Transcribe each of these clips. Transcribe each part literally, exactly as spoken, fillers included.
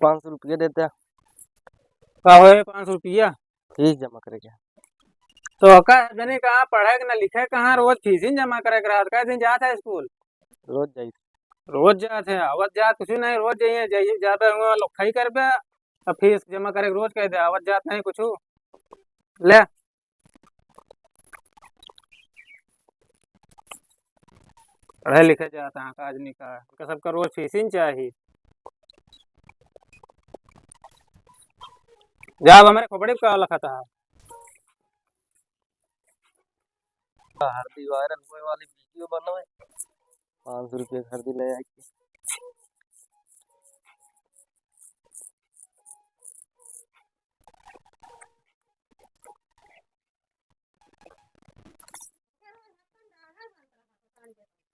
पाँच सौ रुपया दे दे। का होए, पाँच सौ रुपया? फीस जमा करे के। तो का जने कहाँ पढ़े के ना लिखे, कहाँ रोज फीस ही जमा करे के रहत, कै दिन जात है स्कूल? रोज जाई। रोज जात है, आवत जात कुछ नहीं, रोज जाइए, जाइए, जाबे हुआ लोग खाई करबे, अब फीस जमा करे के रोज कह दे, आवत जात नहीं कुछ। ले। पढ़े लिखे जात हैं, काज नहीं का, उनका सबका रोज फीस ही चाही। जा, अब हमरे खोपड़ी पे का लखत है? हरदी वायरल होए वाली वीडियो बनावे। पाँच सौ रुपये के हरदी ले आके।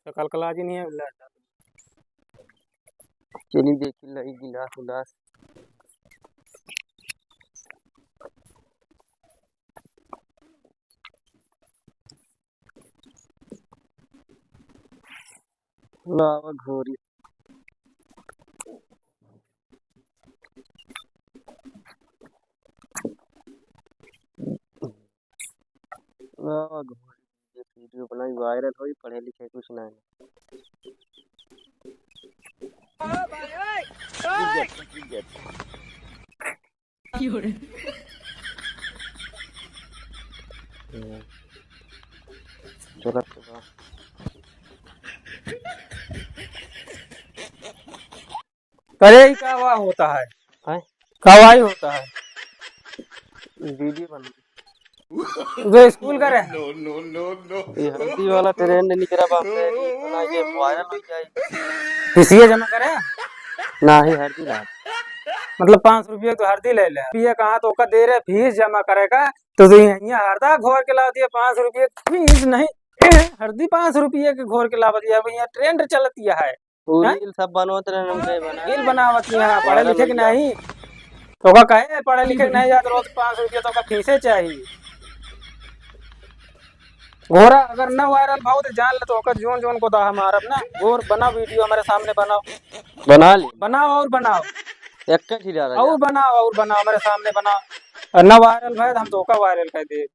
तो कल कल आज ही नहीं है, ले। चली देखी लाई गिलास उलास। लावा घोरी। लावा घोरी, ये वीडियो बनाई, वायरल होई, पढ़े लिखे कुछ ना है। अरे, ये का हुआ होता है? हैं? का हुआ ही होता है? वीडियो बन जो स्कूल का रहे। ये हरदी वाला ट्रेंड निकरा बाप रे, रील बना के वायरल हो जाए। फीसिया जमा करे? नाही, हरदी ला। मतलब पाँच रुपया तो हरदी ले ले। रुपया कहाँ तो ओका दे रहे, फीस जमा करे का, तो तू यहाँ हरदा घोर के ला दिया पाँच रुपया फीस नहीं, हरदी पाँच रुपया के घोर के लावा दिया, अब यहाँ ट्रेंड चलत है। वो हैं? रील सब बनवत रहे, हम कहे बना। रील बनावत यहाँ, पढ़े वायरल लिखे के हो गया। नहीं। तो का कहे पढ़े लिखे के नहीं जात, रोज पाँच रुपया तो का फीसे चाहिए। घोरा अगर न वायरल भाव तो जान ले तो ओकर जोन जोन को दा मारब ना। घोर बनाओ वीडियो हमारे सामने बनाओ। बना ली। बनाओ और बनाओ। एक का खिला रहा और जा। बनाओ और बनाओ, हमारे सामने बनाओ। और न वायरल भय तो हम तो ओका वायरल कर दे।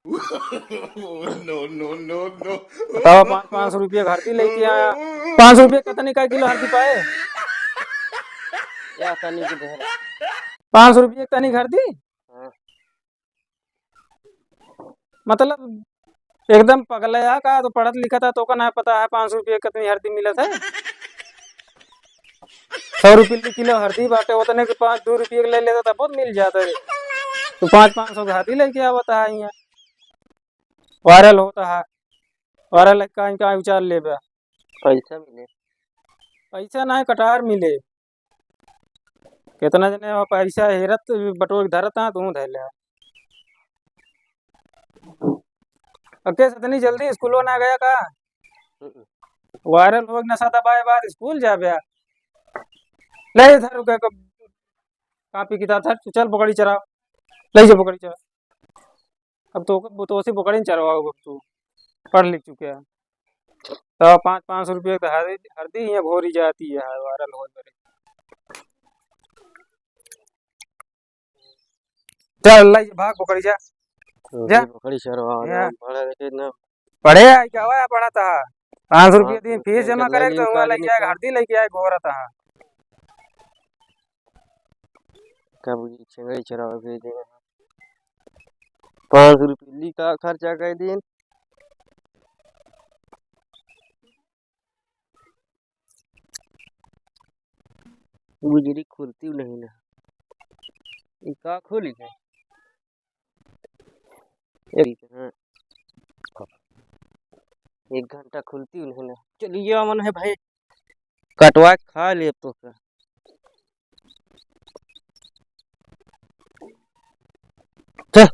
No, no, no, no। बताओ, पाँच, पाँच सौ रुपया घर दी लेके आया। पाँच सौ रुपया कितने का किलो हरदी पाए? या तनी की देर। पाँच सौ रुपया कितनी घर दी? हाँ। मतलब एकदम पगला है का? तो पढ़त लिखत है तो का ना पता है पाँच सौ रुपया कितनी हरदी मिलत है? सौ रुपया किलो हरदी बाटे, उतने के पाँच, दो रुपया के ले लेता तब बहुत मिल जाता है। तो पाँच, पाँच सौ के हरदी लेके आवता है यहाँ, वायरल होता है। वायरल का इनका उचार लेबे। पैसा मिले। पैसा ना है, कटार मिले। कितना जने वहाँ पैसा हेरत बटोर के धरत हैं, तू धर ले। अब कैसे इतनी जल्दी स्कूलों ना गया का? हम्म। वायरल हो नशा दबाए बाद स्कूल जाबे। ले इधर रुके, कॉपी किताब धर, तू चल बकरी चराओ, ले जा बकरी चराओ। अब तो, अब तो उसी बकरी चरवाओ, अब तू पढ़ लिख चुके हैं। तो पाँच, पाँच सौ रुपये तो हर, हरदी यहाँ घोरी जाती है, वायरल हो बड़े। चल, लाई, भाग, बकरी जा। तो जा। ये बकरी चरवा, जा। पढ़े लिखे ना। पढ़े आई, का हुआ, पढ़ा था। पाँच सौ रुपये हाँ, दिन फीस जमा करे, तो हुआ लेके आए, हरदी लेके आए, घोरा था। का बुझी, चिंगड़ी चरावे भेजे। पाँच सौ रुपये ली का खर्चा कर दिन। गुजरी खुलती नहीं ना। ई का खोली है? एक, हाँ। एक घंटा खुलती नहीं ना। चलिए, अमन है भाई, कटवा के खा ले तो का। चल,